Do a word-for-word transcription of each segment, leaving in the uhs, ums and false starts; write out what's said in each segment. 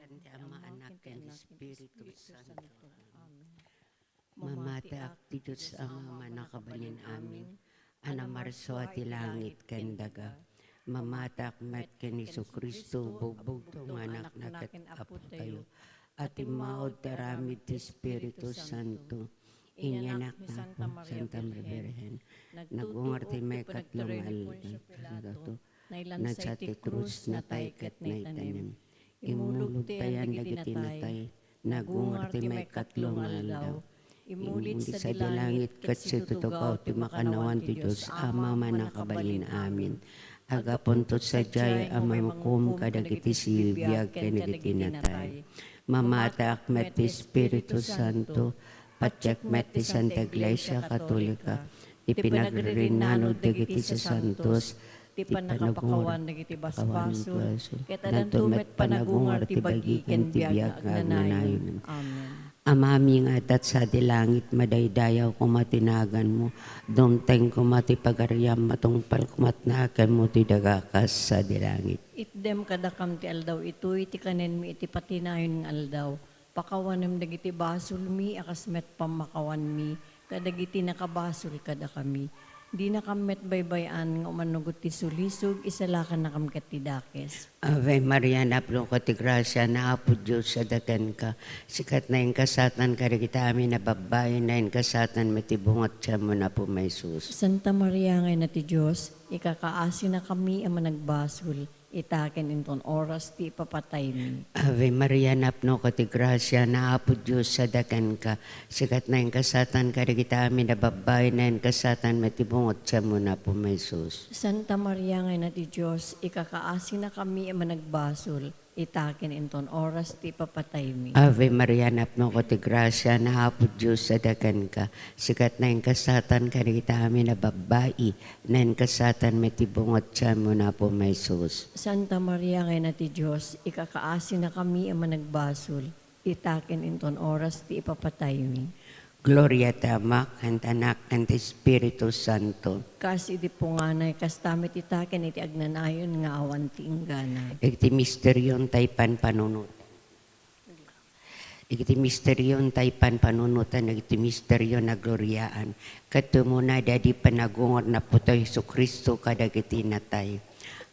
Ken ti Ama, Anak, ken ti Espiritu Santo. Amen. Mamatiak ti Dios Ama a mannakabalin amin, a namarsua ti langit ken daga. Mamatiak met ken Jesu-Cristo, bugbugto nga Anakna ken Apotayo, a timmaud ti aramid ti Espiritu Santo. Inyanak ni Santa Maria Birhen, nagungar ti maikatlo nga aldaw. Naillansa iti krus, natay ket naitanem. Immulog ti ayan dagiti natay, nagungar ti maikatlo nga aldaw. Immulid sadi langit ket situtugaw ti makannawan ti Dios Ama a mannakabalin amin. Aggapunto sadiay a maimakom kadagiti sibibiag ken dagiti natay. Mamatiak met ti Espiritu Santo, patiek met ti Santa Iglesia Katolika, ti pinagririnnano dagiti sasantos, ti panagpakawan dagiti basbasol, ket addanto met panagungar ti bagi ken biag nga agnanayon. Amen. Amami nga adda sadi langit, madaydayaw koma ti naganmo, dumteng koma ti pagariam, matungpal koma ti nakemmo ti daga kas sadi langit. Itdem kadakam ti aldaw itoy ti kanenmi iti patinayon nga aldaw. Pakawanem dagiti basolmi a kas met pammakawanmi kadagiti nakabasol kadakami. Dinakam met baybay-an nga umanugot ti sulisog, isalakannakam ket ti dakes. Ave Maria, napnoka ti grasia, ni Apo Dios adda kenka. Sika ti nainkasatanka dagiti amin a babbai, nainkasatanka met ti bunga ti tianmo, ni Apo Jesus. Santa Maria nga Ina ti Dios, ikakaasinakami a managbasol, ita ken inton oras ti ipapataymi. Ave Maria, napnoka ti grasia, ni Apo Dios adda kenka. Sika ti nainkasatanka dagiti amin a babbai, nainkasatanka met ti bunga ti tianmo, ni Apo Jesus. Santa Maria nga Ina ti Dios, ikakaasinakami a managbasol, ita ken inton oras ti ipapataymi. Ave Maria, napnoka ti grasia, ni Apo Dios adda kenka. Sika ti nainkasatanka dagiti amin a babbai, nainkasatanka met ti bunga ti tianmo, ni Apo Jesus. Santa Maria nga Ina ti Dios, ikakaasinakami a managbasol, ita ken inton oras ti ipapataymi. Gloria ti Ama, ken ti Anak, ken ti Espiritu Santo. Kas idi punganay, kasta met ita ken iti agnanayon nga awan ti inggana. Iti misterio ti panpanunotan. Iti misterio ti panpanunotan, iti misterio a gloriaan. Ket umuna daydi panagungar ni Apotayo Jesu-Cristo kadagiti natay.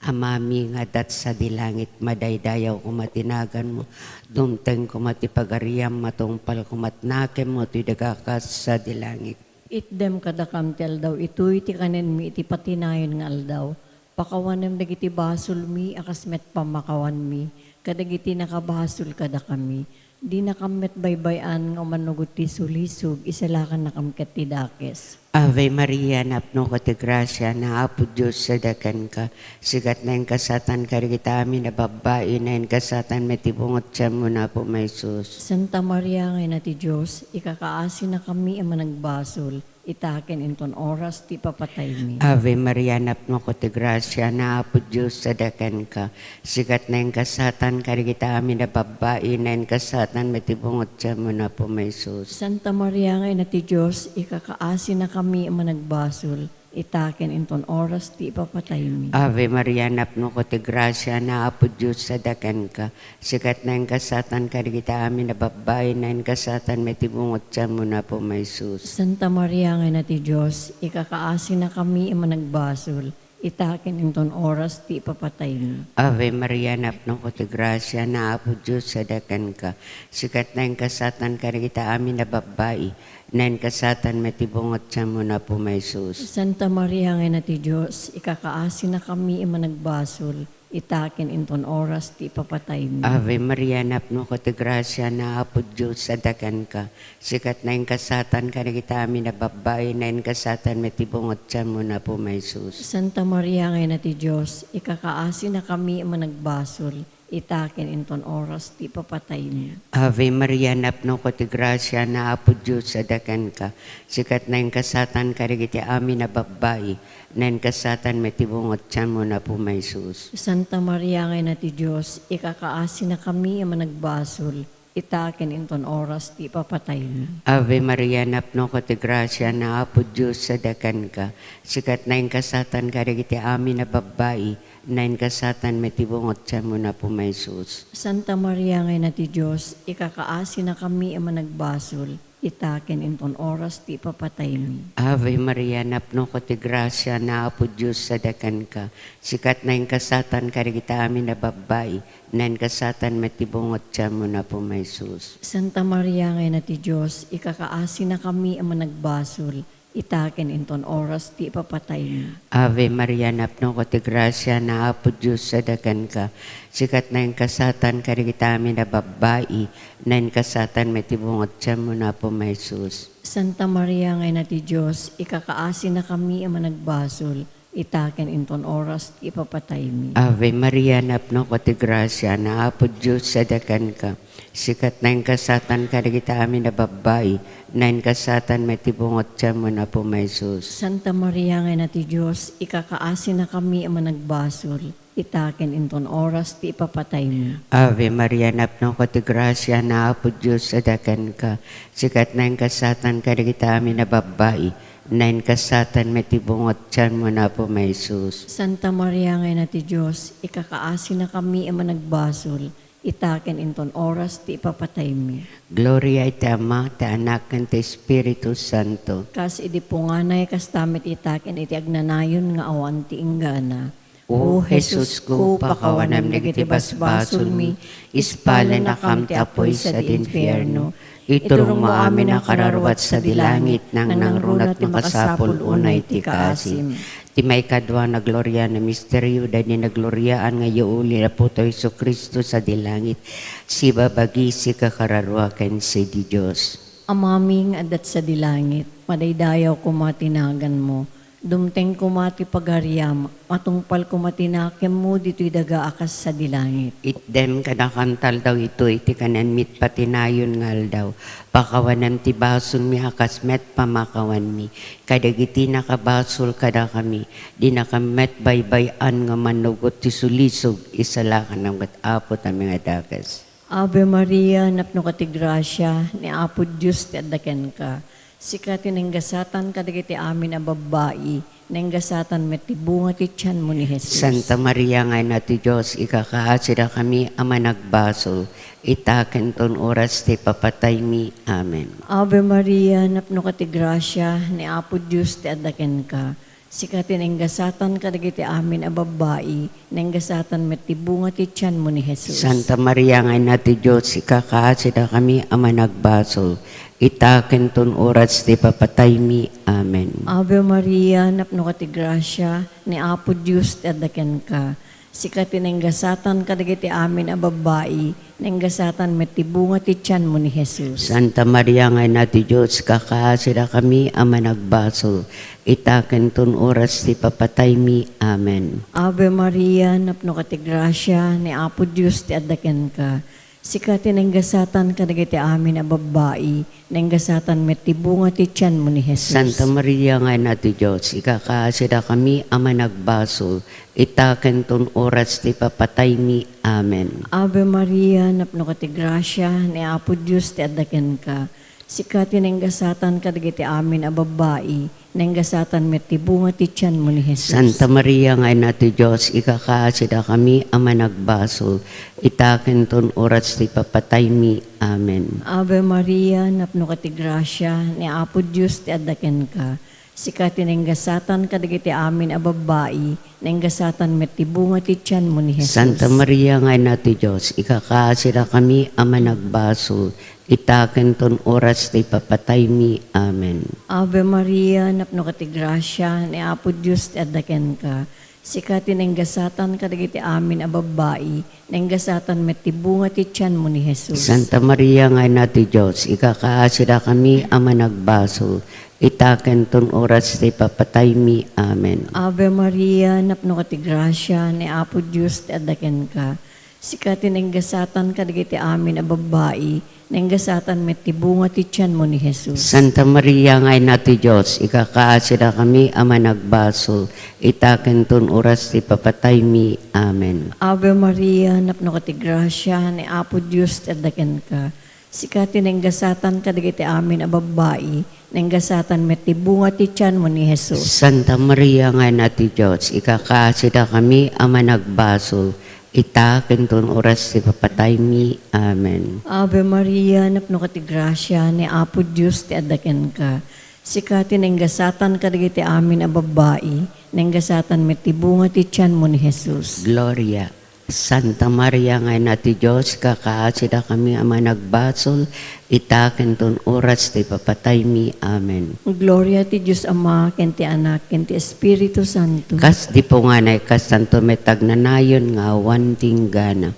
Amami nga adda sadi langit, madaydayaw koma ti naganmo, dumteng koma ti pagariam, matungpal koma ti nakemmo ti daga kas sadi langit. Itdem kadakam ti aldaw itoy ti kanenmi iti patinayon nga aldaw. Pakawanem dagiti basolmi a kas met pammakawanmi kadagiti nakabasol kadakami. Dinakam met baybay-an nga umanugot ti sulisog, isalakannakam ket ti dakes. Ave Maria, napnoka ti grasia, ni Apo Dios adda kenka. Sika ti nainkasatanka dagiti amin a babbai, nainkasatanka met ti bunga ti tianmo, ni Apo Jesus. Santa Maria nga Ina ti Dios, ikakaasinakami a managbasol, ita ken inton oras ti ipapataymi. Ave Maria, napnoka ti grasia, ni Apo Dios adda kenka. Sika ti nainkasatanka dagiti amin a babbai, nainkasatanka met ti bunga ti tianmo, ni Apo Jesus. Santa Maria nga Ina ti Dios, ikakaasinakami a managbasol, ita ken inton oras ti ipapataymi. Ave Maria, napnoka ti grasia, ni Apo Dios adda kenka. Sika ti nainkasatanka dagiti amin a babbai, nainkasatanka met ti bunga ti tianmo, ni Apo Jesus. Santa Maria nga Ina ti Dios, ikakaasinakami a managbasol, ita ken inton oras ti ipapataymi. Ave Maria, napnoka ti grasia, ni Apo Dios adda kenka. Sika ti nainkasatanka dagiti amin a babbai, nainkasatanka met ti bunga ti tianmo, ni Apo Jesus. Santa Maria nga Ina ti Dios, ikakaasinakami a managbasol, ita ken inton oras ti ipapataymi. Ave Maria, napnoka ti grasia, ni Apo Dios adda kenka. Sika ti nainkasatanka dagiti amin a babbai, nainkasatanka met ti bunga ti tianmo, ni Apo Jesus. Santa Maria nga Ina ti Dios, ikakaasinakami a managbasol, ita ken inton oras ti ipapataymi. Ave Maria, napnoka ti grasia, ni Apo Dios adda kenka. Sika ti nainkasatanka dagiti amin a babbai, nainkasatanka met ti bunga ti tianmo, ni Apo Jesus. Santa Maria nga Ina ti Dios, ikakaasinakami a managbasol, ita ken inton oras ti ipapataymi. Ave Maria, napnoka ti grasia, ni Apo Dios sadakanka. Sika ti naingasatan kadagiti amin a babbai, naingasatan met ti bunga ti tianmo, Apo Jesus. Santa Maria nga Ina ti Dios, ikakaasinakami a managbasol, ita ken inton oras ti ipapataymi. Ave Maria, napnoka ti grasia, ni Apo Dios sadakanka. Sika ti naingasatan kadagiti amin a babbai, naingasatan met ti bunga ti tianmo, Apo Jesus. Santa Maria nga Ina ti Dios, ikakaasinakami a managbasol, ita ken inton oras ti ipapataymi. Ave Maria, napnoka ti grasia, ni Apo Dios sadakanka. Sika ti naingasatan kadagiti amin a babbai, naingasatan met ti bunga ti tianmo, Apo Jesus. Santa Maria nga Ina ti Dios, ikakaasinakami a managbasol, ita ken inton oras ti ipapataymi. Ave Maria, napnoka ti grasia, ni Apo Dios sadakanka. Sika ti naingasatan kadagiti amin a babbai, naingasatan met ti bunga ti tianmo, Apo Jesus. Santa Maria nga Ina ti Dios, ikakaasinakami a managbasol, ita ken inton oras ti ipapataymi. Ave Maria, napnoka ti grasia, ni Apo Dios sadakanka. Sika ti naingasatan kadagiti amin a babbai, naingasatan met ti bunga ti tianmo, Apo Jesus. Santa Maria nga Ina ti Dios, ikakaasinakami a managbasol, ita ken inton oras ti ipapataymi. Gloria iti Ama, ti Anak, ken ti Espiritu Santo. Kas idi punganay, kasta met ita ken iti agnanayon nga awan ti inggana. O Jesusko, pakawanam dagiti basbasolmi, ispalennakam ti apuy sadi infierno. Iturongmo amin a kararuat sadi langit, nangnangruna ti makasapul unay ti kaasim. Ti maikadua a nagloriaan a misterio, daydi nagloriaan nga yauli ni Apotayo Jesu-Cristo sadi langit, sibabagi, sikakararuaken sadi Dios. Amami nga adda sadi langit, madaydayaw koma ti naganmo, dumteng koma ti pagariam, matungpal koma ti nakemmo ditoy daga a kas sadi langit. Itdem kadakami ti aldaw itoy ti kanenmi iti patinayon nga aldaw. Pakawanam ti basolmi a kas met pamakawanmi kadagiti nakabasol kadakami, dinakam met baybay-an nga mannugot ti sulisog, isalakanam ket Apo ti amin a dakes. Ave Maria, napnoka ti grasia, ni Apo Dios ti adda kenka. Sika ti naingasatan kadagiti amin a babbai, naingasatan met ti bunga ti tianmo ni Jesus. Santa Maria nga Ina ti Dios, ikakaasidakami a managbasol, ita ken ton oras ti papataymi. Amen. Ave Maria, napnoka ti grasia, ni Apo Dios ti adda kenka. Sika ti naingasatan kadagiti amin a babbai, naingasatan met ti bunga ti tianmo ni Jesus. Santa Maria nga Ina ti Dios, ikakaasidakami a managbasol, ita ken ton oras ti papataymi. Amen. Ave Maria, napnoka ti grasia, ni Apo Dios ti adda kenka. Sika ti naingasatan kadagiti amin a babbai, naingasatan met ti bunga ti tianmo ni Jesus. Santa Maria nga Ina ti Dios, ikakaasidakami a managbasol, ita ken ton oras ti papataymi. Amen. Ave Maria, napnoka ti grasia, ni Apo Dios ti adda kenka. Sika ti naingasatan kadagiti amin a babbai, naingasatan met ti bunga ti tianmo ni Jesus. Santa Maria nga Ina ti Dios, ikakaasidakami a managbasol, ita ken ton oras ti papataymi. Amen. Ave Maria, napnoka ti grasia, ni Apo Dios ti adda kenka. Sika ti naingasatan kadagiti amin a babbai, naingasatan met ti bunga ti tianmo ni Jesus. Santa Maria nga Ina ti Dios, ikakaasidakami a managbasol, ita ken ton oras ti papataymi. Amen. Ave Maria, napnoka ti grasia, ni Apo Dios ti adda kenka. Sika ti naingasatan kadagiti amin a babbai, naingasatan met ti bunga ti tianmo ni Jesus. Santa Maria nga Ina ti Dios, ikakaasidakami a managbasol, ita ken ton oras ti papataymi. Amen. Ave Maria, napnoka ti grasia, ni Apo Dios ti adda kenka. Sika ti naingasatan kadagiti amin a babbai, naingasatan met ti bunga ti tianmo ni Jesus. Santa Maria nga Ina ti Dios, ikakaasidakami a managbasol, ita ken ton oras ti papataymi. Amen. Ave Maria, napnoka ti grasia, ni Apo Dios ti adda kenka. Sika ti naingasatan kadagiti amin a babbai, naingasatan met ti bunga ti tianmo ni Jesus. Santa Maria nga Ina ti Dios, ikakaasidakami a managbasol, ita ken ton oras ti papataymi. Amen. Ave Maria, napnoka ti grasia, ni Apo Dios ti adda kenka. Sika ti nainggasatan kadagiti amin a babbai, nainggasatan met ti bunga ti tianmo ni Jesus. Santa Maria nga Ina ti Dios, ikakaasidakami a managbasol, ita ken ton oras ti papataymi. Amen. Ave Maria, napnoka ti grasia, ni Apo Dios ti adda kenka. Sika ti nainggasatan kadagiti amin a babbai, nainggasatan met ti bunga ti tianmo ni Jesus. Gloria. Santa Maria nga Ina ti Dios, ikakaasidakami a managbasol, ita ken ton oras ti papataymi. Amen. Gloria ti Dios Ama, ken ti Anak, ken ti Espiritu Santo. Kas di punganay, kas santo met agnanayon nga awan ti inggana.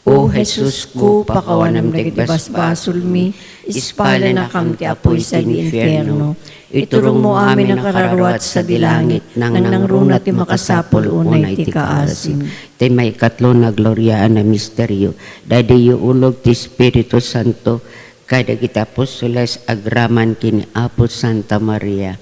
O Jesusko, pakawanem dagiti basbasolmi, ispalenakam ti apuy sadi infierno. Iturongmo amin a kararuat sadi langit, nangnangruna ti makasapul unay ti kaasim. Ti maikatlo nga gloriaan a misterio, daydiyo ulog ti Espiritu Santo kadagiti apostoles agraman ken ni Apo Santa Maria.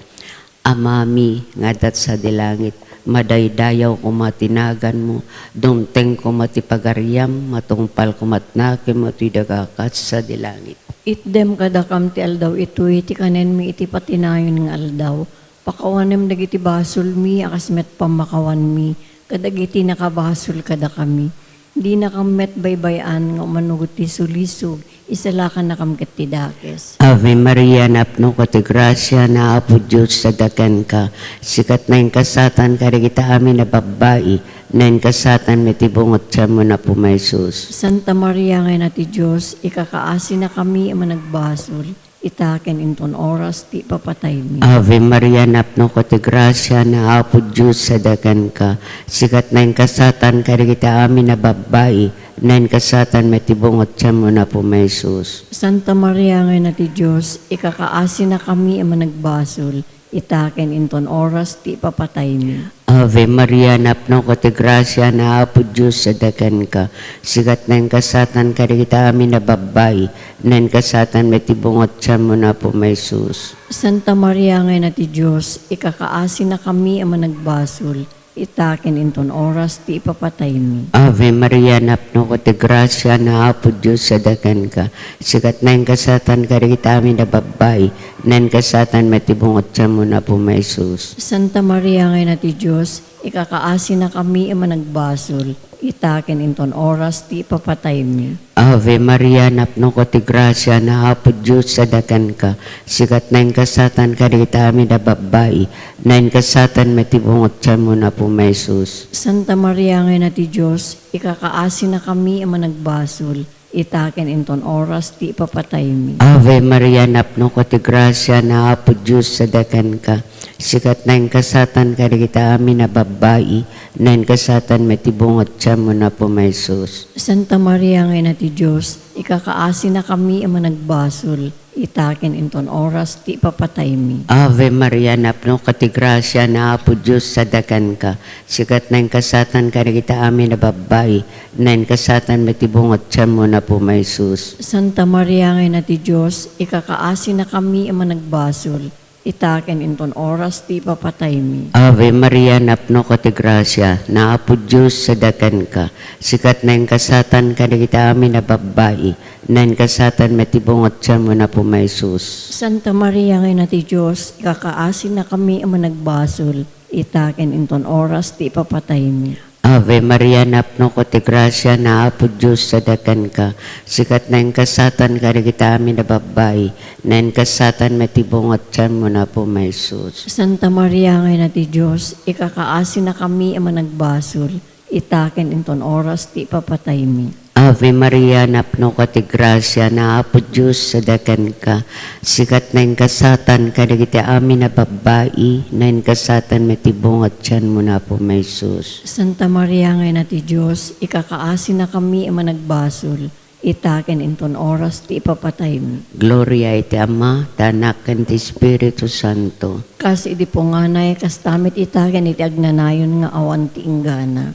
Amami nga adda sadi langit, madaydayaw koma ti naganmo, dumteng koma ti pagariam, matungpal koma ti nakemmo iti daga kas sadi langit. Itdem kadakam ti aldaw itoy ti kanenmi iti patinayon nga aldaw. Pakawanem dagiti basolmi a kas met pammakawanmi kadagiti nakabasol kadakami. Dinakam met baybay-an nga umannurot ti sulisog, isalakannakam ket ti dakes. Ave Maria, napnoka ti grasia, ni Apo Dios adda kenka. Sika ti nainggasatan kadagiti amin a babbai, nainggasatan met ti bunga ti tianmo nga Apo Jesus. Santa Maria nga Ina ti Dios, ikakaasinakami a managbasol, ita ken inton oras ti ipapataymi. Ave Maria, napnoka ti grasia, ni Apo Dios adda kenka. Sika ti nainggasatan kadagiti amin a babbai, nainggasatan met ti bunga ti tianmo nga Apo Jesus. Santa Maria nga Ina ti Dios, ikakaasinakami a managbasol, ita ken inton oras ti ipapataymi. Ave Maria, napnoka ti grasia, ni Apo Dios adda kenka. Sika ti nainggasatan kadagiti amin a babbai, nainggasatan met ti bunga ti tianmo nga Apo Jesus. Santa Maria nga Ina ti Dios, ikakaasinakami a managbasol, ita ken inton oras ti ipapataymi. Ave Maria, napnoka ti grasia, ni Apo Dios adda kenka. Sika ti nainggasatan kadagiti amin a babbai, nainggasatan met ti bunga ti tianmo nga Apo Jesus. Santa Maria nga Ina ti Dios, ikakaasinakami a managbasol, ita ken inton oras ti ipapataymi. Ave Maria, napnoka ti grasia, ni Apo Dios adda kenka. Sika ti nainggasatan kadagiti amin a babbai, nainggasatan met ti bunga ti tianmo nga Apo Jesus. Santa Maria nga Ina ti Dios, ikakaasinakami a managbasol, ita ken inton oras ti ipapataymi. Ave Maria, napnoka ti grasia, ni Apo Dios adda kenka. Sika ti nainggasatan kadagiti amin a babbai, nainggasatan met ti bunga ti tianmo nga Apo Jesus. Santa Maria nga Ina ti Dios, ikakaasinakami a managbasol, ita ken inton oras ti ipapataymi. Ave Maria, napnoka ti grasia, ni Apo Dios adda kenka. Sika ti nainggasatan kadagiti amin a babbai, nainggasatan met ti bunga ti tianmo nga Apo Jesus. Santa Maria nga Ina ti Dios, ikakaasinakami a managbasol, ita ken inton oras ti ipapataymi. Ave Maria, napnoka ti grasia, ni Apo Dios adda kenka. Sika ti nainggasatan kadagiti amin a babbai, nainggasatan met ti bunga ti tianmo nga Apo Jesus. Santa Maria nga Ina ti Dios, ikakaasinakami a managbasol, ita ken inton oras ti ipapataymi. Ave Maria, napnoka ti grasia, ni Apo Dios adda kenka. Sika ti nainggasatan kadagiti amin a babbai, nainggasatan met ti bunga ti tianmo nga Apo Jesus. Santa Maria nga Ina ti Dios, ikakaasinakami a managbasol, ita ken inton oras ti ipapataymi. Ave Maria, napnoka ti grasia, ni Apo Dios adda kenka. Sika ti nainggasatan kadagiti amin a babbai, nainggasatan met ti bunga ti tianmo nga Apo Jesus. Santa Maria nga Ina ti Dios, ikakaasinakami a managbasol, ita ken inton oras ti ipapataymi. Gloria iti Ama, ti Anak, ken ti Espiritu Santo. Kas idi punganay, kasta met ita ken iti agnanayon nga awan ti inggana.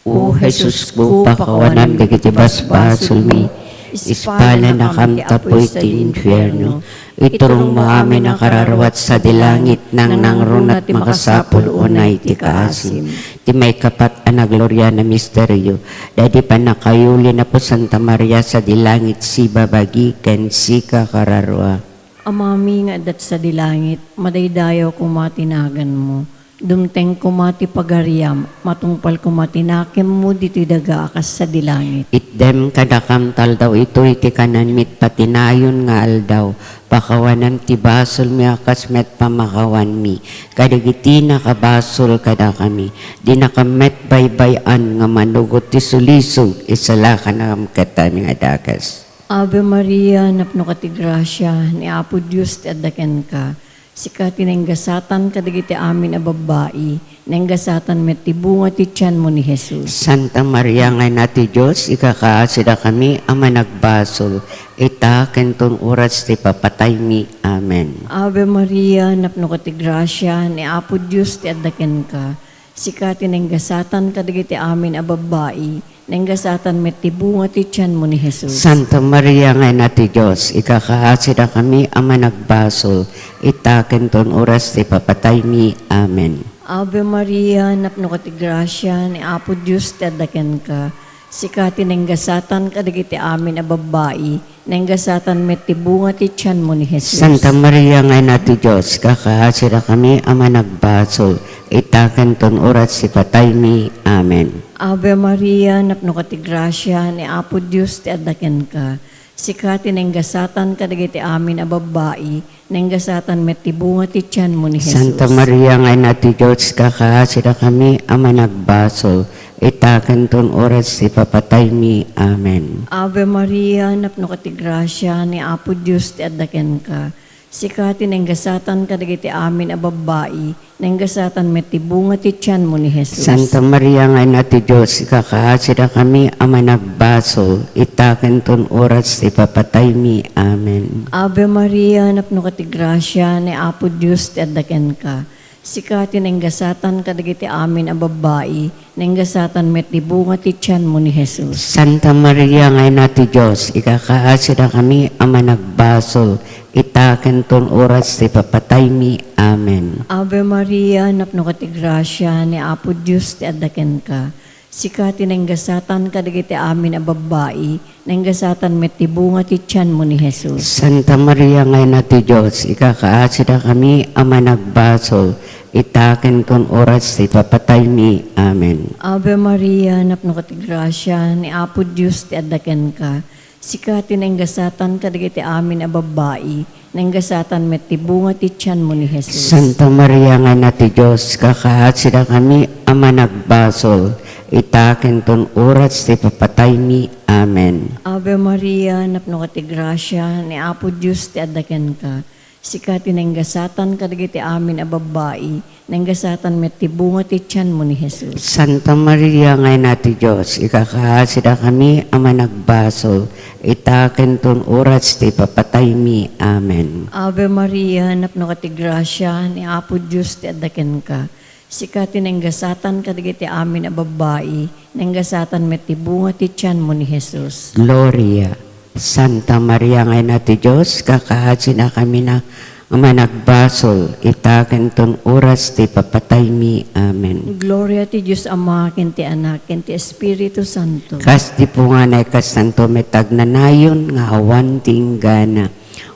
O Jesusko, pakawanem dagiti basbasolmi, Ispalanakam ti apuy sadi infierno. Iturongmo amin a kararuat sadi langit, nangnangruna ti makasapul unay ti kaasim. Ti maikapat a nagloriana misterio, daydi pannakayuli ni Apo Santa Maria sadi langit, sibabagi ken sika kararua. Amami nga adda sadi langit, madaydayaw koma ti naganmo. Dumteng koma ti pagariam, matungpal koma ti nakemmo ditoy daga a kas sadi langit. Itdem kadakam ti aldaw itoy ti kananmi iti patinayon nga aldaw. Pakawanem ti basolmi a kas met pamakawanmi kadagiti nakabasul kadakami. Dinakam met baybay-an nga manugot ti sulisog, isalakanakam ket amin a dakes. Ave Maria, napnoka ti grasia, ni Apo Dios ti adda kenka. Sika ti nainggasatan kadagiti amin a babbai, nainggasatan met ti bunga ti tianmo ni Jesus. Santa Maria nga Ina ti Dios, ikakaasidakami a managbasol, ita ken ton oras ti papataymi. Amen. Ave Maria, napnoka ti grasia, ni Apo Dios ti adda kenka. Sika ti nainggasatan kadagiti amin a babbai, nainggasatan met ti bunga ti tianmo ni Jesus. Santa Maria nga Ina ti Dios, ikakaasidakami a managbasol, ita ken ton oras ti papataymi. Amen. Ave Maria, napnoka ti grasia, ni Apo Dios ti adda kenka. Sika ti nainggasatan kadagiti amin a babbai, nainggasatan met ti bunga ti tianmo ni Jesus. Santa Maria nga Ina ti Dios, ikakaasidakami a managbasol, ita ken ton oras ti pataymi. Amen. Ave Maria, napnoka ti grasia, ni Apo Dios ti adda kenka. Sika ti nainggasatan kadagiti amin a babbai, nainggasatan met ti bunga ti tianmo ni Jesus. Santa Maria nga Ina ti Dios, ikakaasidakami a managbasol, ita ken ton oras ti papataymi. Amen. Ave Maria, napnoka ti grasia, ni Apo Dios ti adda kenka. Sika ti nainggasatan kadagiti amin a babbai, nainggasatan met ti bunga ti tianmo ni Jesus. Santa Maria nga Ina ti Dios, ikakaasidakami a managbasol, ita ken ton oras ti papataymi. Amen. Ave Maria, napnoka ti grasia, ni Apo Dios ti adda kenka. Sika ti nainggasatan kadagiti amin a babbai, nainggasatan met ti bunga ti tianmo ni Jesus. Santa Maria nga Ina ti Dios, ikakaasidakami a managbasol, ita ken ton oras ti papataymi. Amen. Ave Maria, napnoka ti grasia, ni Apo Dios ti adda kenka. Sika ti nainggasatan kadagiti amin a babbai, nainggasatan met ti bunga ti tianmo ni Jesus. Santa Maria nga Ina ti Dios, ikakaasidakami a managbasol, ita ken ton oras ti papataymi. Amen. Ave Maria, napnoka ti grasia, ni Apo Dios ti adda kenka. Sika ti nainggasatan kadagiti amin a babbai, nainggasatan met ti bunga ti tianmo ni Jesus. Santa Maria nga Ina ti Dios, ikakaasidakami a managbasol, ita ken ton oras ti papataymi. Amen. Ave Maria, napnoka ti grasia, ni Apo Dios ti adda kenka. Sika ti nainggasatan kadagiti amin a babbai, nainggasatan met ti bunga ti tianmo ni Jesus. Santa Maria nga Ina ti Dios, ikakaasidakami a managbasol, ita ken ton oras ti papataymi. Amen. Ave Maria, napnoka ti grasia, ni Apo Dios ti adda kenka. Sika ti nainggasatan kadagiti amin a babbai, nainggasatan met ti bunga ti tianmo ni Jesus. Gloria. Santa Maria nga Ina ti Dios, ikakaasidakami a managbasol, ita ken ton oras ti papataymi. Amen. Gloria ti Dios Ama, ken ti Anak, ken ti Espiritu Santo. Kas ti punganay, kas santo met agnanayon nga awan ti inggana.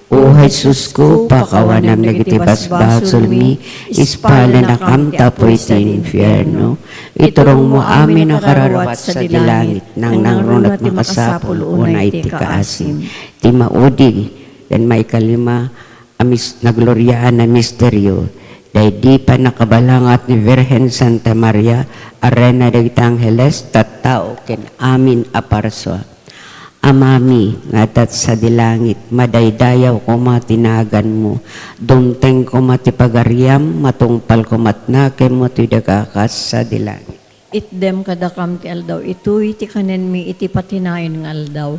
O Jesusko, pakawanam dagiti basbasolmi, ispalanakam ti apuy ti infierno. Iturongmo amin a kararuat sadi langit, nangnangruna ti makasapul unay ti kaasim. Ti maudi ken maikalima a mis-, nagloriaan a misterio, daydi pannakabalangat ni Virgen Santa Maria a Reyna dagiti Angheles, tattao ken amin a parsua. Amami nga adda sadi langit, madaydayaw koma ti naganmo, dumteng koma ti pagariam, matungpal koma ti nakemmo ti daga kas sadi langit. Itdem kadakam ti aldaw itoy ti kanenmi iti patinayon nga aldaw.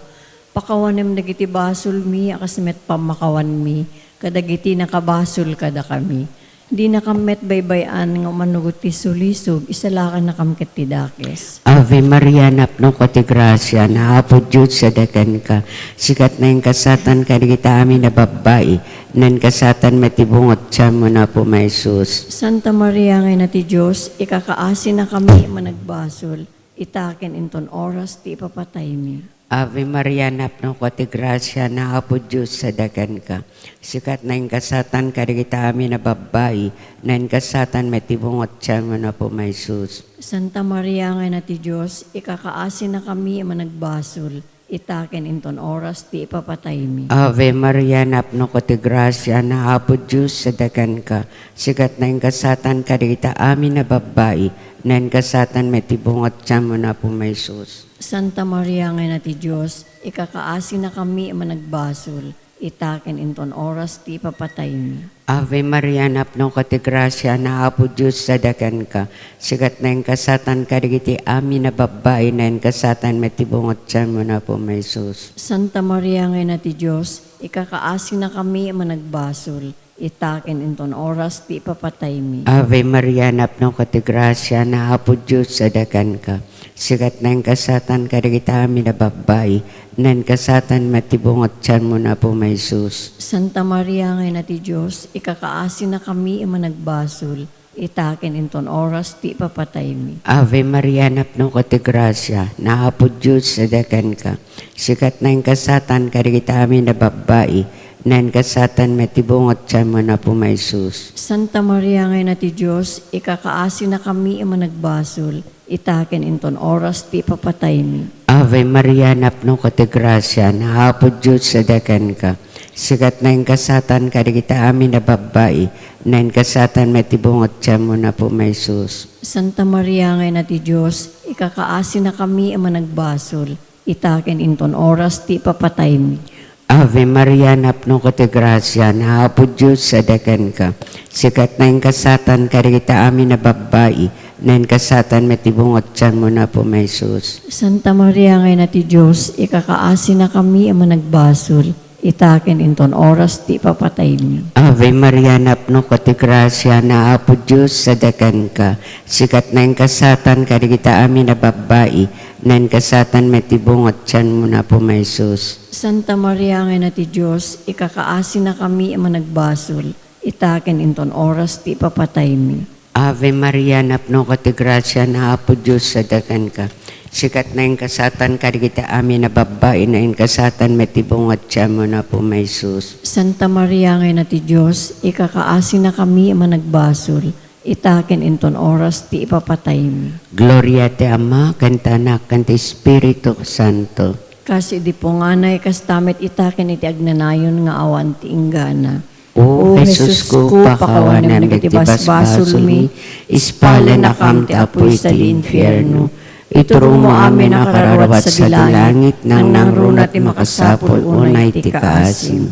Pakawanem dagiti basolmi a kas met pammakawanmi kadagiti nakabasol kadakami. Dinakam met baybay-an nga umanugot ti sulisog, isalakannakam ket ti dakes. Ave Maria, napnoka ti grasia, ni Apo Dios sadakanka. Sika ti nainkasatanka kadagiti amin a babbai, nainkasatanka met ti bunga ti tianmo, ni Apo Jesus. Santa Maria nga Ina ti Dios, ikakaasinakami a managbasol, ita ken inton oras ti ipapataymi. Ave Maria, napnoka ti grasia, ni Apo Dios sadakanka. Sika ti nainkasatanka kadagiti amin a babbai, nainkasatanka met ti bunga ti tianmo, ni Apo Jesus. Santa Maria nga Ina ti Dios, ikakaasinakami a managbasol, ita ken inton oras ti ipapataymi. Ave Maria, napnoka ti grasia, ni Apo Dios sadakanka. Sika ti nainkasatanka kadagiti amin a babbai, nainkasatanka met ti bunga ti tianmo, ni Apo Jesus. Santa Maria nga Ina ti Dios, ikakaasinakami a managbasol, ita ken inton oras ti ipapataymi. Ave Maria, napnoka ti grasia, ni Apo Dios sadakanka. Sika ti nainkasatanka kadagiti amin a babbai, nainkasatanka met ti bunga ti tianmo, ni Apo Jesus. Santa Maria nga Ina ti Dios, ikakaasinakami a managbasol, ita ken inton oras ti ipapataymi. Ave Maria, napnoka ti grasia, ni Apo Dios sadakanka. Sika ti nainkasatanka kadagiti amin a babbai, nainkasatanka met ti bunga ti tianmo, ni Apo Jesus. Santa Maria nga Ina ti Dios, ikakaasinakami a managbasol, ita ken inton oras ti ipapataymi. Ave Maria, napnoka ti grasia, ni Apo Dios sadakanka. Sika ti nainkasatanka kadagiti amin a babbai, nainkasatanka met ti bunga ti tianmo, ni Apo Jesus. Santa Maria nga Ina ti Dios, ikakaasinakami a managbasol, ita ken inton oras ti ipapataymi. Ave Maria, napnoka ti grasia, ni Apo Dios sadakanka. Sika ti nainkasatanka kadagiti amin a babbai, nainkasatanka met ti bunga ti tianmo, ni Apo Jesus. Santa Maria nga Ina ti Dios, ikakaasinakami a managbasol, ita ken inton oras ti ipapataymi. Ave Maria, napnoka ti grasia, ni Apo Dios sadakanka. Sika ti nainkasatanka kadagiti amin a babbai, nainkasatanka met ti bunga ti tianmo, ni Apo Jesus. Santa Maria nga Ina ti Dios, ikakaasinakami a managbasol, ita ken inton oras ti ipapataymi. Ave Maria, napnoka ti grasia, ni Apo Dios sadakanka. Sika ti nainkasatanka kadagiti amin a babbai, nainkasatanka met ti bunga ti tianmo, ni Apo Jesus. Santa Maria nga Ina ti Dios, ikakaasinakami a managbasol, ita ken inton oras ti ipapataymi. Ave Maria, napnoka ti grasia, ni Apo Dios sadakanka. Sika ti nainkasatanka kadagiti amin a babbai, nainkasatanka met ti bunga ti tianmo, ni Apo Jesus. Santa Maria nga Ina ti Dios, ikakaasinakami a managbasol, ita ken inton oras ti ipapataymi. Gloria ti Ama, ken ti Anak, ken ti Espiritu Santo. Kas idi punganay, kasta met ita ken iti agnanayon nga awan ti inggana. O Jesusko, pakawanam dagiti basbasolmi, ispalennakam ti apuy sadi infierno. Iturongmo amin a kararuat sadi langit, nangnangruna ti makasapul unay ti kaasim.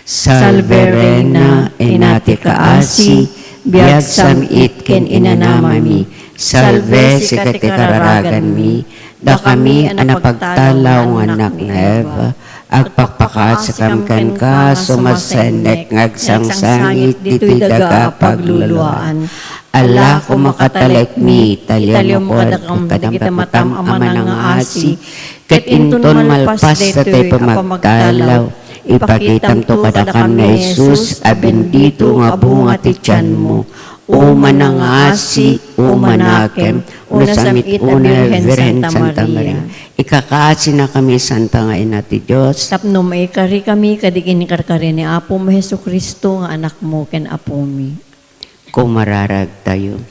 Salve Reina, Ina ti kaasi, biag, sam-it ken inanamami. Salve, sika ti kararaganmi, dakami a napagtalaw nga annak ni Eva. Agpakpakaasikam kenka, sumasennek nga agsangsangit ditoy daga a pagluluaan. Ala, kumakatalaekmi, italiawmo kadakam dagiti matam a manangngaasi, ket inton malpas daytoy a pamagtalaw, ipakitamto kadakam ni Jesus a bendito nga bunga ti tianmo. O manangngaasi, o manakem, o nasamit una Birhen Santa Maria. Ikakaasinakami, Santa nga Ina ti Dios. Tapno maikarikami kadagiti karkari ni Apomi Jesu-Cristo nga Anakmo ken Apomi. Kumararagtayo.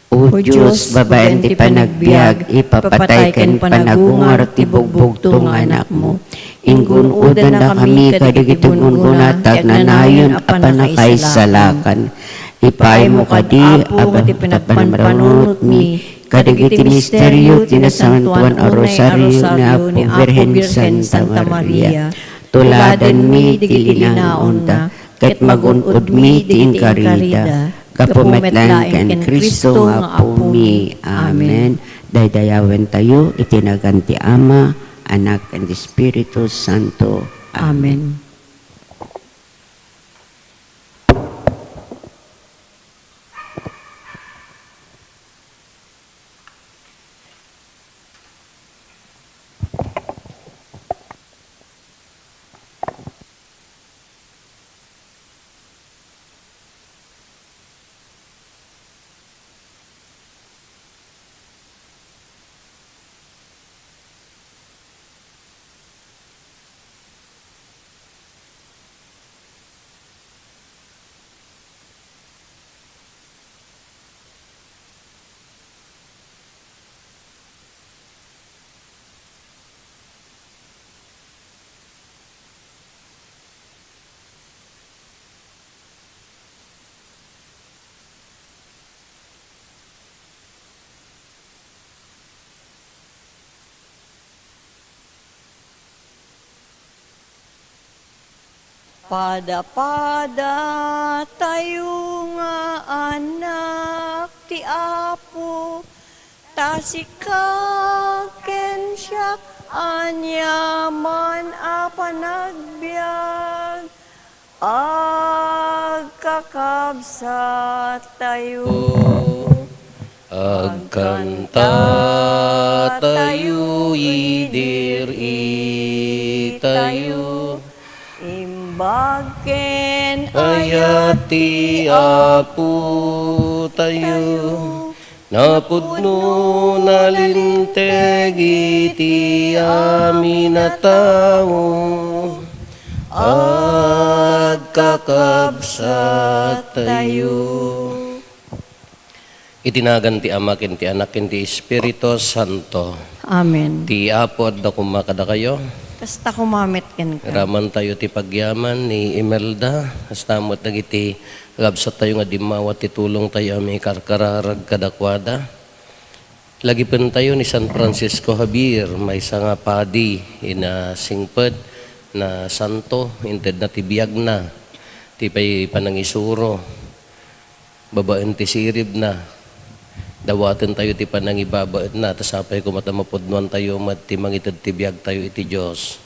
O Dios, babaen ti panagbiag, ipapatay ken panagungar ti bugbugto nga Anakmo. Inggun-odannakami kadagiti gungguna ti agnanayon a pannakaisalakan. Ipaaymo kadi, Apo, nga ti panagpanpanunotmi kadagiti misterio ti nasantoan a rosario ni Apo Birhen Santa Maria. Tuladanmi ti linaonna, ket magun-odmi ti inkarida, gapu met laeng ken Cristo nga Apomi. Amen. Daydayawentayo iti nagan ti Ama, Anak, ken ti Espiritu Santo. Amen. Amen. Padapadatayo nga annak ti Apo, ta sika ken siak aniaman a panagbiag, agkakabsattayo. Agkantatayo, idir-itayo. Imbag ken ayat ti Apotayo. Napudno, nalinteg iti amin a tao. Agkakabsattayo. Iti nagan ti Ama, ken ti Anak, ken ti Espiritu Santo. Amen. Ti Apo adda koma kadakayo. Kasta koma met kenka. Iramantayo ti pagyaman ni Imelda, kasta met dagiti kabsattayo nga dimmawa ti tulongtayo a maikarkararag kadakuada. Lagipentayo ni San Francisco Javier, maysa nga padi, ina singpet, na santo, intedna ti biagna, ti pay panangisuro. Babaen ti siribna, dawatentayo ti panangibabaetna, ta sapay koma ta mapudnoantayo met ti mangited ti biagtayo iti Dios.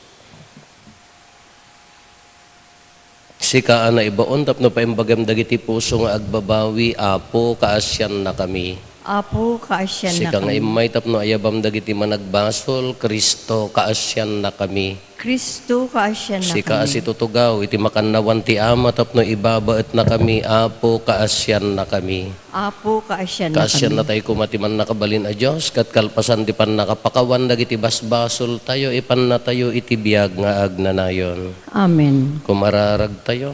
Sika a naibaon tapno paimbagem dagiti puso nga agbabawi, Apo, kaasiannakami. Apo, kaasiannakami. Sika nga immay tapno ayabam dagiti managbasol, Cristo, kaasiannakami. Cristo, kaasiannakami. Sika a situtugaw iti makannawan ti Ama tapno ibabaetnakami, Apo, kaasiannakami. Apo, kaasiannakami. Kaasiannatayo koma ti Mannakabalin a Dios, ket kalpasan ti pannakapakawan dagiti basbasoltayo, ipannatayo iti biag nga agnanayon. Amen. Kumararagtayo.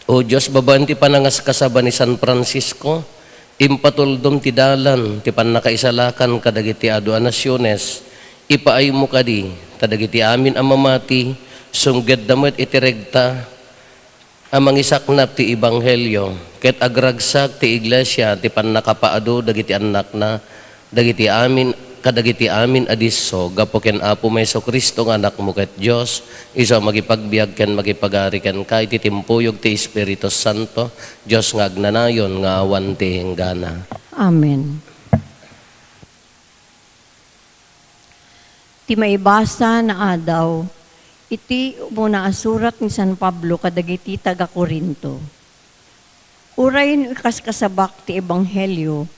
O Dios, babaen ti panangaskasaba ni San Francisco, impatuldom ti dalan ti pannakaisalakan kadagiti adu a nasiones. Ipaaymo kadi, ta dagiti amin a mamati, sunggedda met iti regta a mangisaknap ti ebanghelio, ket agragsak ti iglesia ti pannakapaadu dagiti annakna, dagiti amin, kadagiti amin a disso, gapu ken Apomi Jesu-Cristo nga Anakmo ket Dios, isu a makipagbiag ken makipagari kenka iti timpuyog ti Espiritu Santo, Dios nga agnanayon nga awan ti inggana. Amen. Ti maibasa nga adaw iti umuna a surat ni San Pablo kadagiti taga-Corinto. Uray no ikaskasabak ti ebanghelio,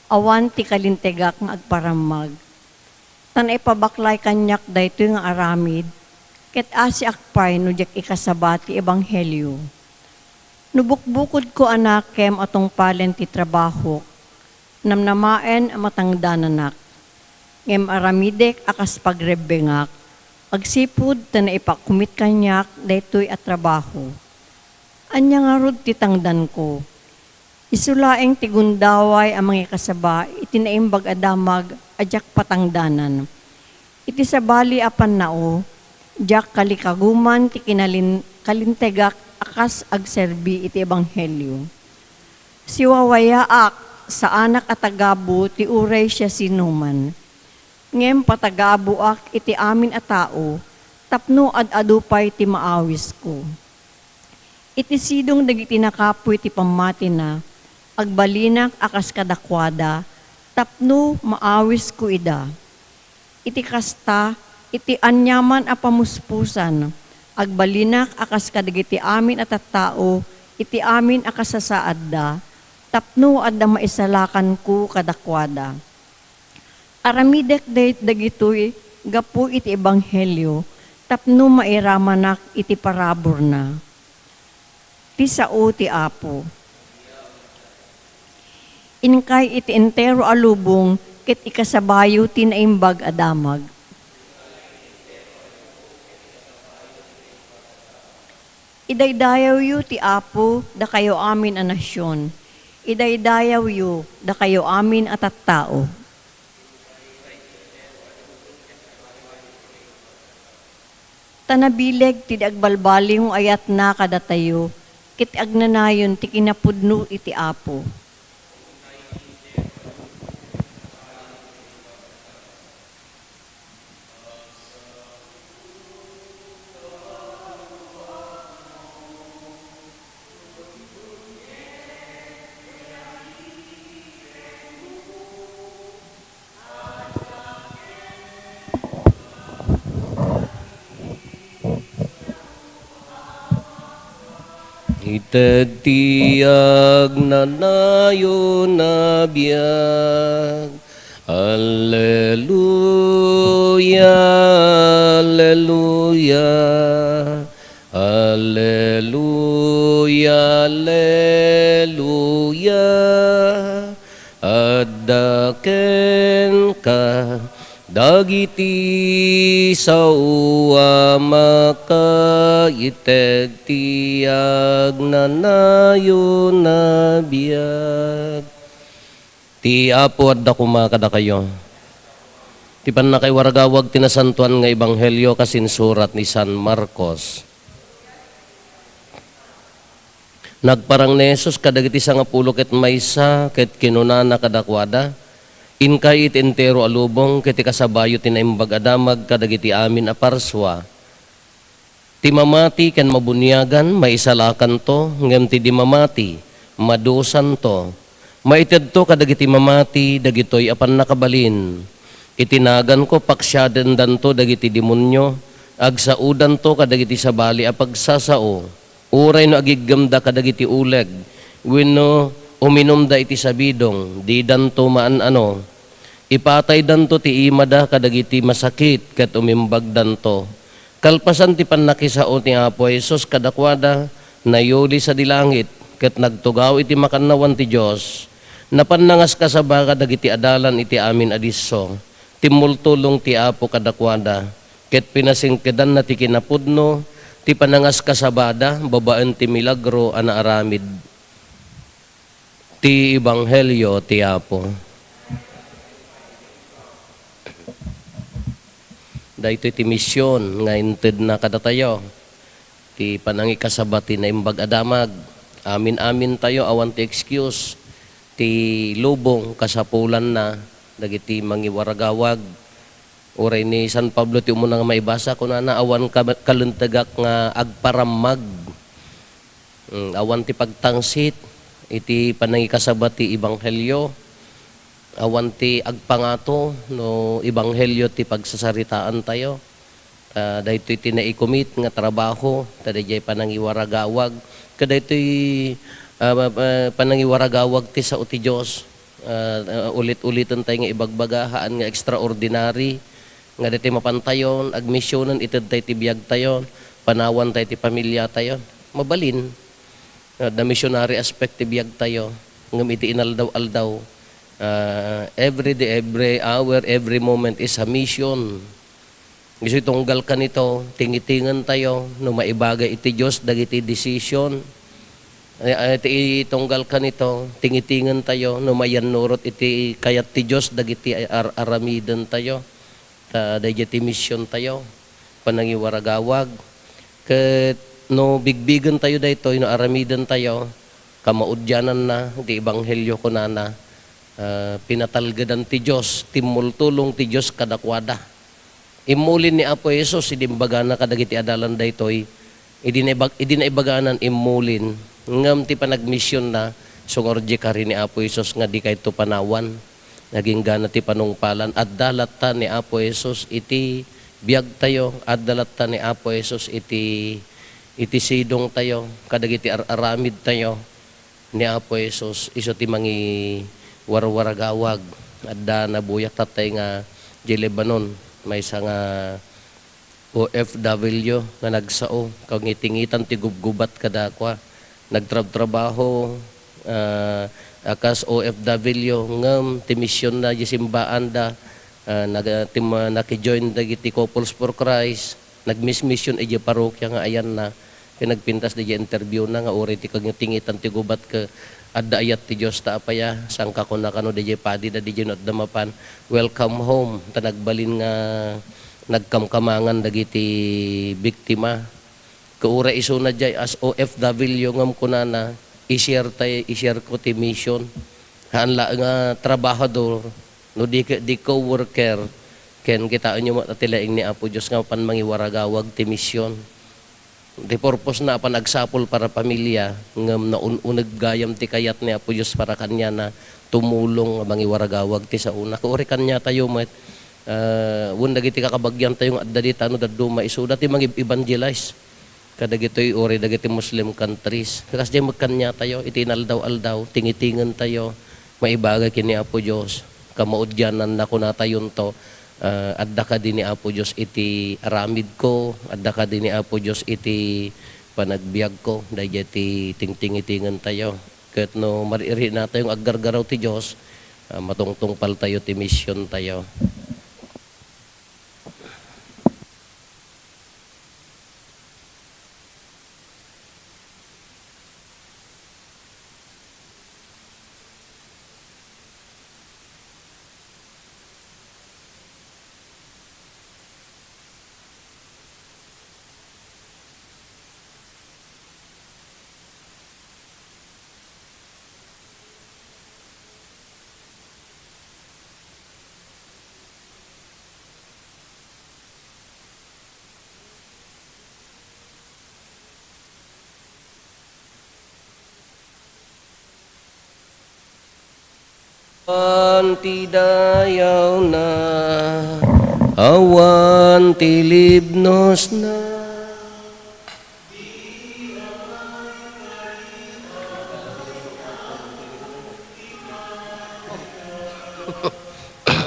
awan ti kalintegak nga agparammag. Ta naipabaklay kaniak daytoy nga aramid, ket asiak pay no diak ikasaba ti ebanghelio. No bukbukodko a nakem a tungpalen ti trabahok, namnamaen a matangdananak. Ngem aramidek a kas pagrebbengak, agsipud ta naipakumit kaniak daytoy a trabaho. Ania ngarud ti tangdanko? Isu laeng ti gundaway a mangikasaba iti naimbag a damag a diak patangdanan. Iti sabali a pannao, diak kalikaguman ti kinalin-, kalintegak a kas agserbi iti ebanghelio. Siwawayaak, saanak a tagabu ti uray siasinoman. Ngem patagabuak iti amin a tao tapno ad-adu pay ti maawisko. Iti sidong dagiti nakapuy ti pammatina, agbalinak a kas kadakuada tapno maawisko ida. Iti kasta, iti aniaman a pamuspusan, agbalinak a kas kadagiti amin a tattao iti amin a kasasaadda, tapno adda maisalakanko kadakuada. Aramidek day-, dagitoy gapu iti ebanghelio tapno mairamanak iti paraburna. Ti sao ti Apo. Inkay iti entero a lubong ket ikasabayo ti naimbag a damag. Idaydayawyo ti Apo, dakayo amin a nasion. Idaydayawyo, dakayo amin a tattao. Ta nabileg ti di agbalbaliw nga ayatna kadatayo, ket agnanayon ti kinapudno iti Apo. Ited ti agnanayon a biag. Alleluia, alleluia. Alleluia, alleluia. Adda kenka dagiti sao a makaited ti agnanayon a biag. Ti Apo adda koma kadakayo. Ti pannakaiwaragawag ti Nasantoan nga Ebanghelio kas insurat ni San Marcos. Nagparang ni Jesus kadagiti sangapulo ket maysa ket kinunana kadakuada, "Inkay iti entero a lubong ket ikasabayo ti Naimbag a Damag kadagiti amin a parsua. Ti mamati ken mabuniagan, maisalakanto, ngem ti di mamati, madusanto. Maitedto kadagiti mamati dagitoy a pannakabalin. Iti naganko, paksiadendanto dagiti demonio, agsaodanto kadagiti sabali a pagsasao. Uray no agiggemda kadagiti uleg, wenno uminumda iti sabidong, didanto maan-ano. Ipataydanto ti imada kadagiti masakit ket umimbagdanto." Kalpasan ti pannakisao ni Apo Jesus kadakuada, nayuli sadi langit ket nagtugaw iti makannawan ti Dios. Napan nangaskasaba kadagiti adalan iti amin a disso. Timmultulong ti Apo kadakuada, ket pinasingkedanna ti kinapudno ti panangaskasabada babaen ti milagro a naaramid. Ti Ebanghelio ti Apo. Daytoy ti mision nga intedna kadatayo, ti panangikasaba ti Naimbag a Damag. Amin-amin tayo, awan ti excuse. Ti lubong, kasapulanna dagiti mangiwaragawag. Uray ni San Pablo ti umuna nga maibasa, kunana, "Awan ka-, kalentegak nga agparammag." Mm, awan ti pagtangsit iti panangikasaba ti ebanghelio. Awan ti agpangato no ebanghelio ti pagsasaritaan tayo. Ta daytoy ti naikomit nga trabaho, ta daydiay panangiwaragawag. Kadaytoy, ah, ah, panangiwaragawag ti sao ti Dios. Ah, ah, ulit-uliten tayo nga ibagbaga, haan nga extraordinary, nga daytoy mapantayon, agmisionen, ited tayo ti biag tayo, panawan tayo ti pamilya tayo. Mabalin, ah, the missionary aspect ti biag tayo, ngem iti inaldaw-aldaw, ah, every day, every hour, every moment is a mission. Isu tunggal kanito, tingitingen tayo no maibaga iti Dios dagiti decision. Ay, ay, iti tunggal kanito, tingitingen tayo no mayannurot iti kayat ti Dios dagiti ar-, aramiden tayo. Ta daydiay ti mission tayo, panangiwaragawag. Ket no bigbigen tayo daytoy, no aramiden tayo, kamaudiananna ti ebanghelio kunana, ah, pinatalgedan ti Dios, timmultulong ti Dios kadakuada. Immulin ni Apo Jesus idi imbagana kadagiti adalan daytoy, idi naibag-, idi naibaganan immulin, ngem ti panagmisionna, sumurdi kari ni Apo Jesus nga dikayto panawan. Naginggana ti panungpalan. Adda latta ni Apo Jesus iti biag tayo, adda latta ni Apo Jesus iti, iti sidong tayo, kadagiti ar-aramid tayo. Ni Apo Jesus, isu ti mangiwarwaragawag. Adda nabuyak tatay nga di Lebanon, maysa nga O F W nga nagsao, kangitingitan ti gubgubat kadakuada. Nagtrabtrabaho, ah, a kas O F W, ngem ti misionna di simbaanda, ah, nag-, tim-, nakijoin dagiti Couples for Christ. Nagmismission idiay parokya nga ayanna, ket nagpintas diay interviewna nga uray ti kagtingitan ti gubat ket adda ayat ti Dios ta apaya, saan ka kuna kano diay padida diay no adda mapan, "Welcome home," ta nagbalin nga nagkamkamangan dagiti biktima. Ket uray isuna diay as O F W ngem kunana, "I-share tay, i-share ko ti mission." Haan laeng nga trabahador, no di, di co-worker, ken kitaenyo met a ti laing ni Apo Dios nga mapan mangiwaragawag ti mission. Ti purpose na apan agsapul para pamilya, ngem naun-uneg gayam ti kayat ni Apo Dios para kaniana, tumulong nga mangiwaragawag ti saona. Ket uray kaniatayo met, ah, wen dagiti kakabagiantayo nga adda dita no dadduma, isuda ti mangib-evangelize. kadagitoy uray dagiti Muslim countries. Kasdiay met kaniatayo, iti inaldaw-aldaw, tingitingentayo, maibaga ken ni Apo Dios. Kamaudiananna, kunatayonto, ah, "Adda kadi ni Apo Dios iti aramidko? Adda kadi ni Apo Dios iti panagbiagko?" Daydiay ti tingtingitingentayo. Ket no mar-irinatayo nga aggargaraw ti Dios, ah, matungtungpaltayo ti misiontayo. Awan ti dayawna, awan ti libnosna.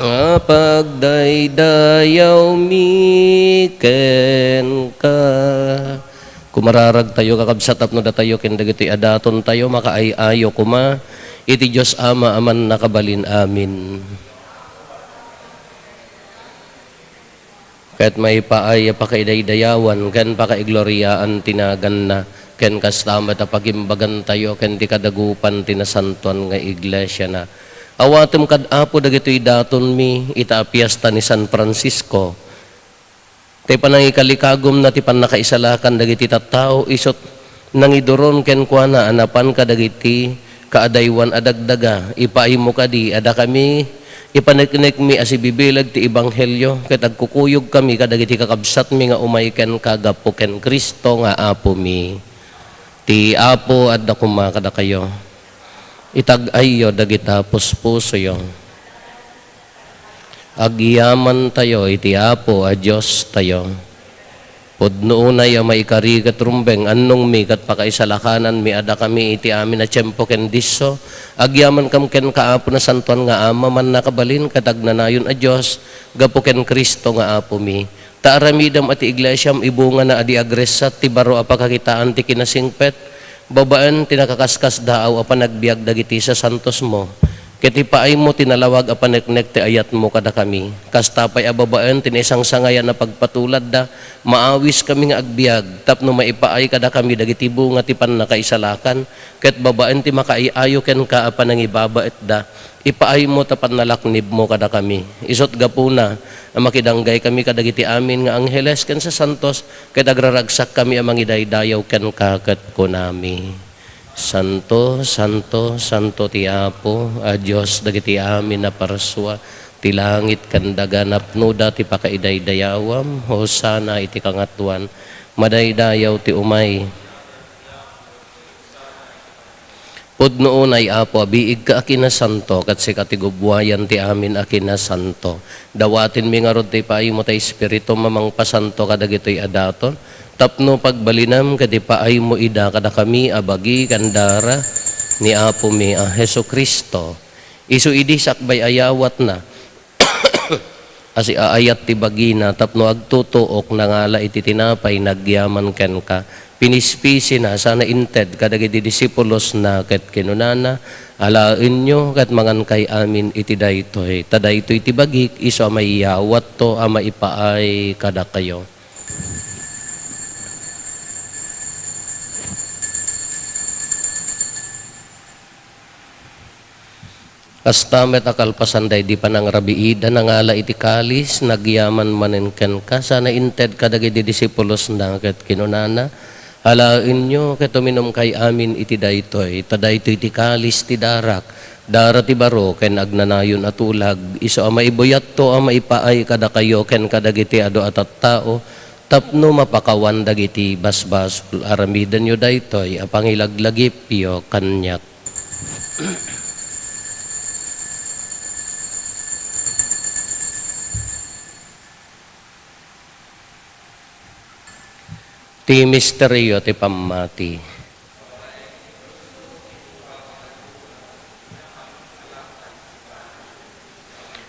Nga pagdaydayawmi kenka. Kumararagtayo, kakabsat, tapno datayo ken dagitoy a datontayo makaay-ayo koma iti Dios Ama a Mannakabalin. Amen. Ket maipaay a pakaidaydayawan ken pakaigloriaan ti naganna, ken kasta met a pagimbagantayo ken ti kadagupan ti nasantoan nga iglesiana. Awatem kad Apo dagitoy datonmi ita a fiesta ni San Francisco, ti panangikalikagumna ti pannakaisalakan dagiti tattao, isut' nangiduron kenkuana a napan kadagiti kaadaywan a dagdaga. Ipaaymo kadi a dakami ipaneknekmi a sibibileg ti ebanghelio, ket agkukuyogkami kadagiti kakabsatmi nga umay kenka gapu ken Cristo nga Apomi. Ti Apo adda koma kadakayo. Itag-ayyo dagita puspusoyo. Agyamantayo iti Apo a Diostayo. Pudno unay a maikari ket rumbeng, annongmi ket pakaisalakananmi a dakami iti amin a tiempo ken disso. Agyamankam kenka, Apo, Nasantoan nga Ama, Mannakabalin ket Agnanayon a Dios, gapu ken Cristo nga Apomi. Ta aramidem a ti iglesiam ibungana a di agressat ti baro a pakakitaan ti kinasingpet, babaen ti nakaskasdaaw a panagbiag dagiti sasantosmo, ket ipaaymo ti nalawag a paneknek ti ayatmo kadakami. Kasta pay a babaen ti naisangsangayan a pagpatuladda, maawiskami nga agbiag tapno maipaay kadakami dagiti bunga ti pannakaisalakan, ket babaen ti makaay-ayo kenka a panangibabaetda, ipaaymo ta pannalaknibmo kadakami. Isut' gapuna a makidanggaykami kadagiti amin nga angheles ken sasantos, ket agraragsakkami a mangidaydayaw kenka ket kunami, "Santo, santo, santo ti Apo a Dios dagiti amin a parsua. Ti langit ken daga napnoda ti pakaidaydayawam. Hosanna iti kangatoan. Madaydayaw ti umay." Pudno unay, Apo, a biigka a kinasanto, ket sika ti gubbuayan ti amin a kinasanto. Dawatenmi ngarud ti ipaaymo ti Espiritum a mangpasanto kadagitoy a daton, tapno pagbalinem ket ipaaymo ida kadakami a bagi ken dara ni Apomi a Jesu-Cristo. Isu idi sakbay a yawatna, a siaayat ti bagina tapno agtutuok, nangala iti tinapay, nagyaman kenka, pinispisina, sana inted kadagiti disipulosna, ket kinunana, "Alaenyo ket mangankay amin iti daytoy, ta daytoy ti bagik, isu a maiyawatto a maipaay kadakayo." Kasta met a kalpasan daydi panangrabiida, nangala iti kalis, nagyaman manen kenka, sana inted kadagiti disipulosna ket kinunana, "Alaenyo ket uminumkay amin iti daytoy, ta daytoy ti kalis ti darak, dara ti baro ken agnanayon a tulag, isu a maibuyatto a maipaay kadakayo ken kadagiti adu a tattao, tapno mapakawan dagiti basbasol. Aramidenyo daytoy a pangilaglagipyo kaniak." Ti misterio ti pammati.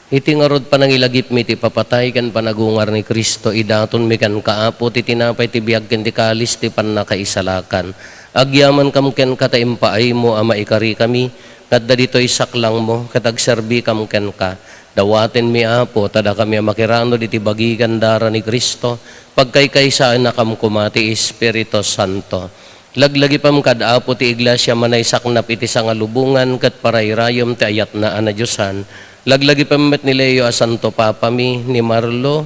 Iti ngarud panangilagipmi ti ipapatay ken panagungar ni Cristo, idatonmi kenka, Apo, ti tinapay ti biag ken ti kalis ti pannakaisalakan. Agyamankam kenka ta impaaymo a maikarikami, ket dagitoy saklangmo, ket agserbikam kenka. Dawatenmi, Apo, ta dakami a makiranod iti bagi ken dara ni Cristo, pagkaykaysaennakam koma ti Espiritu Santo. Laglagipem kad, Apo, ti Iglesia a naisaknap iti sangalubongan ket parairayem ti ayatna a nadiosan. Laglagipem met ni Leo a Santo Papami, ni Marlo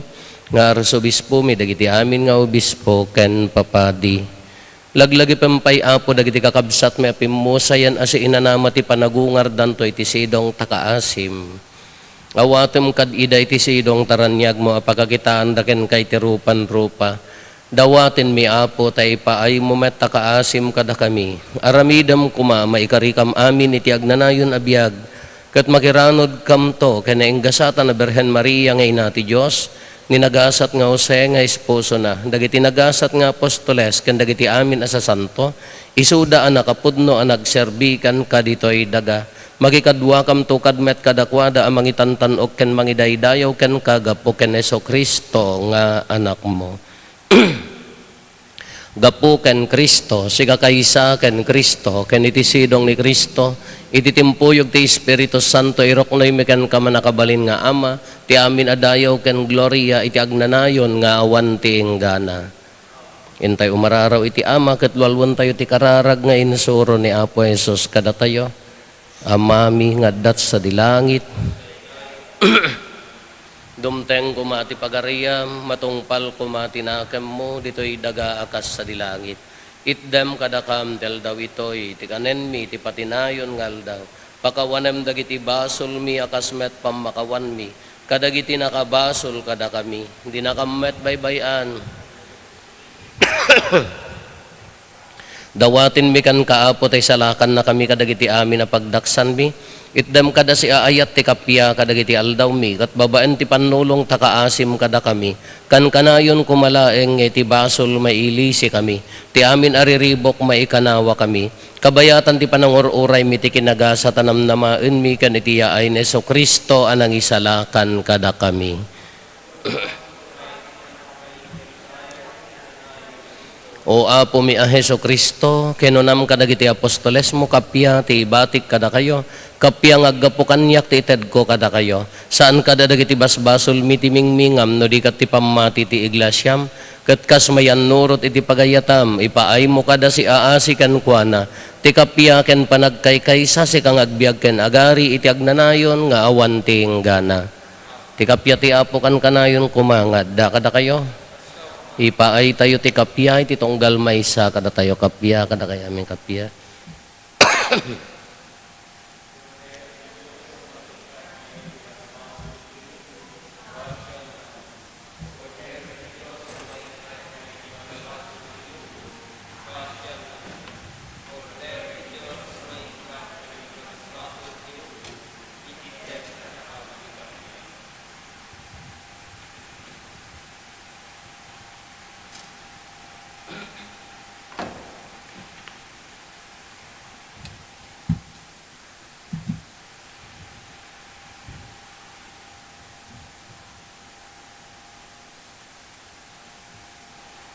nga Arsobispomi, dagiti amin nga obispo ken papadi. Laglagipem pay, Apo, dagiti kakabsatmi a pimmusayan a siinanama ti panagungardanto iti sidong ta kaasim. Awatem kad ida iti sidong ta raniagmo a pakakitaanda kenka iti rupan-rupa. Dawatenmi, Apo, ta ipaaymo met ta kaasim kadakami. Aramidem koma a maikarikam amin iti agnanayon a biag, ket makiranodkamto ken nainggasatan a Birhen Maria nga Ina ti Dios, ni nagasat nga Jose nga esposona, dagiti nagasat nga apostoles, ken dagiti amin a sasanto, isuda a nakapudno a nagserbi kenka ditoy daga. Makikaduakamto kad met kadakuada a mangitantan-ok ken mangidaydayaw kenka gapu ken Jesu-Cristo nga Anakmo. Gapu ken Cristo, sika kaysa ken Cristo, ken iti sidong ni Cristo, iti timpuyog ti Espiritu Santo, iruknoymi kenka, mannakabalin nga Ama, ti amin a dayaw ken gloria iti agnanayon nga awan ti inggana. Intay umararaw iti Ama ket lualuentayo ti kararag nga insuro ni Apo Jesus kadatayo. Amami nga adda sadi langit, dumteng koma ti pagariam, matungpal koma ti nakemmo ditoy daga a kas sadi langit. Itdem kadakam ti aldaw itoy ti kanenmi ti patinayon nga aldaw. Pakawanem dagiti basolmi a kas met pammakawanmi kadagiti nakabasol kadakami. Dinakam met baybay-an. Dawatenmi kenka, Apo, ta isalakannakami kadagiti amin a pagdaksanmi. Itdem kada siaayat ti kappia kadagiti aldawmi, ket babaen ti pannulong ta kaasim kadakami. Kankanayon koma laeng nga iti basol mailisikami, ti amin a riribuk maikanawakami. Kabayatan ti panangur-uraymi ti kinagasat a namnamaenmi ken iti yaay ni Jesu-Cristo a nangisalakan kadakami. O Apomi a Jesu-Cristo, kinunam kadagiti apostolesmo, kappia ti ibatik kadakayo, kappia nga aggapu kaniak ti itedko kadakayo. Saan kada dagiti basbasolmi ti mingmingam no di ket ti pammati ti iglesiam, ket kas mayannurot iti pagayatam, ipaaymo kada siaasi kenkuana ti kappia ken panagkaykaysa, sika nga agbiag ken agari iti agnanayon nga awan ti inggana. Ti kappia ti Apo kankanayon koma nga adda kadakayo. Ipaaytayo ti kappia iti tunggal maysa kadatayo. Kappia kadakayo amin, kappia.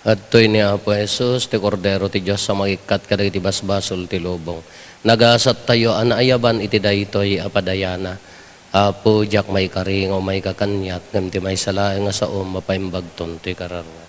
Adtoy ni Apo Jesus, ti Kordero ti Dios a mangikkat kadagiti basbasol ti lubong. Nagasattayo a naayaban iti daytoy a padayana. Apo, diak maikari nga umayka kaniak, ngem ti maysa laeng a saom, mapaimbagton toy kararua.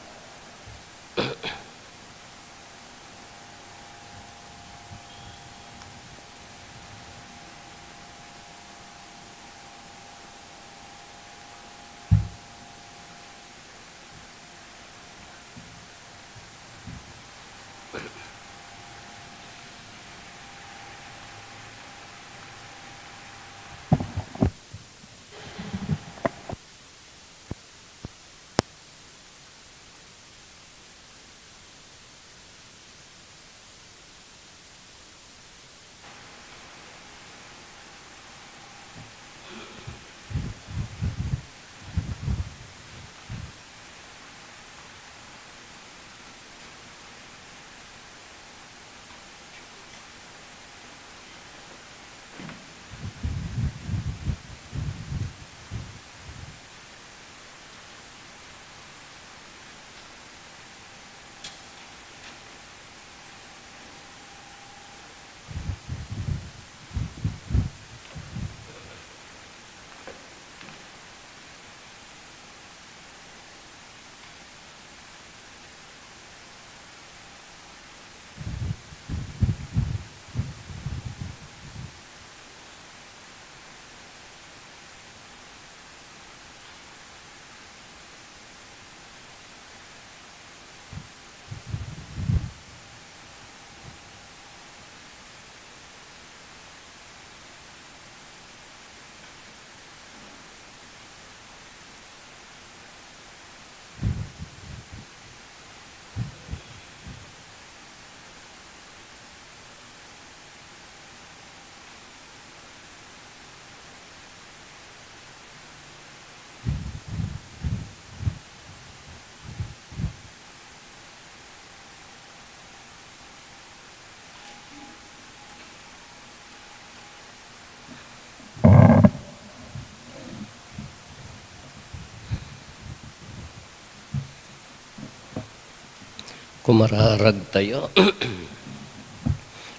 Mararag tayo.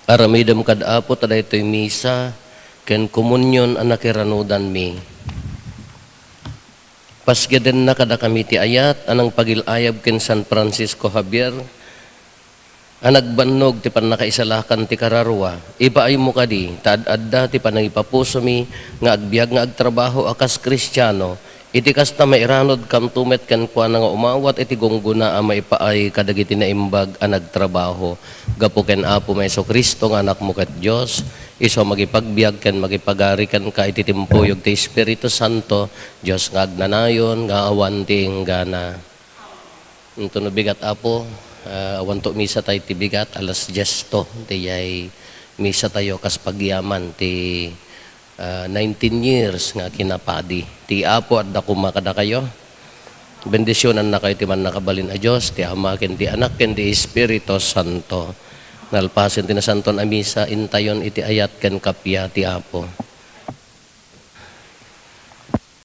Aramidem kad Apo ta daytoy misa ken komunion a nakiranudanmi. Pasgedenna kadakami ti ayat a nangpagil-ayab ken San Francisco Javier a nagbannog ti pannakaisalakan ti kararua. Ipaaymo kadi ta ad-adda ti panangipapusomi nga agbiag nga agtrabaho a kas Kristiano. Iti kasta, mairanudkanto met kenkuana nga umawat iti gunggona a maipaay kadagiti naimbag a nagtrabaho. Gapu ken Apomi Jesu-Cristo nga Anakmo ket Dios, isu a mangipagbiag ken mangipagari kenka iti timpuyog ti Espiritu Santo, Dios nga agnanayon, nga awan ti inggana. Intono bigat, Apo, ah, awanto misa tayo ti bigat, alas dies to, ti yay misa tayo kas pagyaman ti, ah, nineteen years nga kinapadi. Ti Apo adda koma kadakayo. Bendisionannakayo ti Mannakabalin a Dios, ti Ama, ken ti Anak, ken ti Espiritu Santo. Nalpasen ti nasanton a misa, intayon iti ayat ken kappia ti Apo.